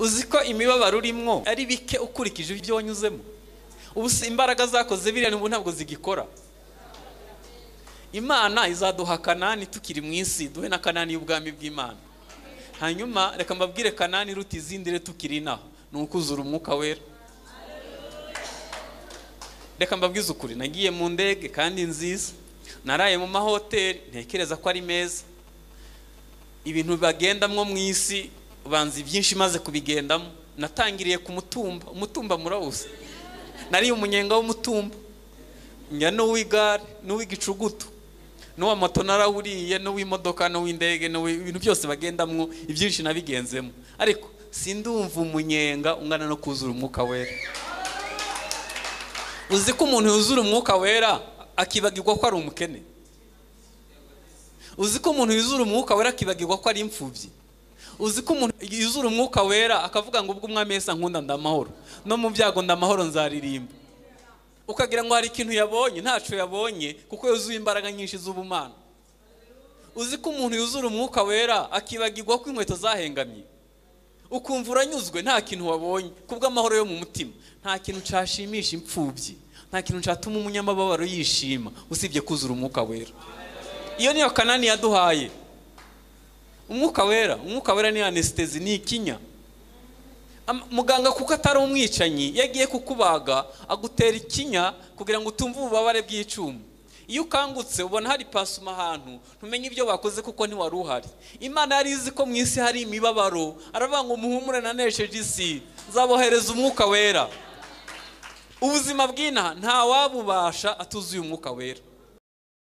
Uzi ko imibabaro urimwo ari bike ukurikije ibyo wanyuzemo. Ubu si imbaraga zakoze biriya ubu ntabwo zigikora. Imana izaduha Kanani tukiri mu isi, duhe na Kanani y'ubwami bw'Imana. Hanyuma reka mbabwire Kanani iruta izindi rero tukiri inaha, ni ukuzura umwuka wera. Reka mbabwize ukuri, nagiye mu ndege kandi nziza, naraye mu mahoteli ntekereza ko ari meza. Ibintu bagendamwo mu isi banza ibyinshi maze kubigendamo. Natangiriye ku mutumba, umutumba murawuzi, nari umunyenga w'umutumba, njya n'uw'igare n'uw'igicugutu n'uwa moto narawuriye, n'uw'imodoka n'uw'indege, n'ibintu byose bagendamwo ibyinshi nabigenzemo. Ariko sindumva umunyenga ungana no kuzura umwuka wera. Uzi ko umuntu yuzura umwuka wera akibagirwa ko ari umukene? Uzi ko umuntu yuzura umwuka wera akibagirwa ko ari imfubyi? Uzi ko umuntu yuzura umwuka wera akavuga ngo ubwo umwami Yesu ankunda ndamahoro, no mu byago ndamahoro nzaririmba? Ukagira ngo hari ikintu yabonye, ntaco yabonye kuko yuzuye imbaraga nyinshi z'ubumana. Uzi ko umuntu yuzura umwuka wera akibagirwa ko inkweto zahengamye, ukumva uranyuzwe nta kintu wabonye kubw'amahoro yo mu mutima. Nta kintu cashimisha imfubyi, nta kintu catuma umunyamababaro yishima usibye kuzura umwuka wera. Iyo niyo Kanani yaduhaye. Umwuka wera, umwuka wera ni anestesi, ni ikinya. Muganga kuko atari umwicanyi yagiye kukubaga agutera ikinya kugira ngo utumve ububabare bw'icuma. Iyo ukangutse ubona hari pasuma ahantu, ntumenye ibyo bakoze kuko ntiwari uhari. Imana yari izi ko mu isi hari imibabaro, aravuga ngo muhumure nanesheje isi, nzabohereza umwuka wera. Ubuzima bw'inaha nta wabubasha atuzuye umwuka wera.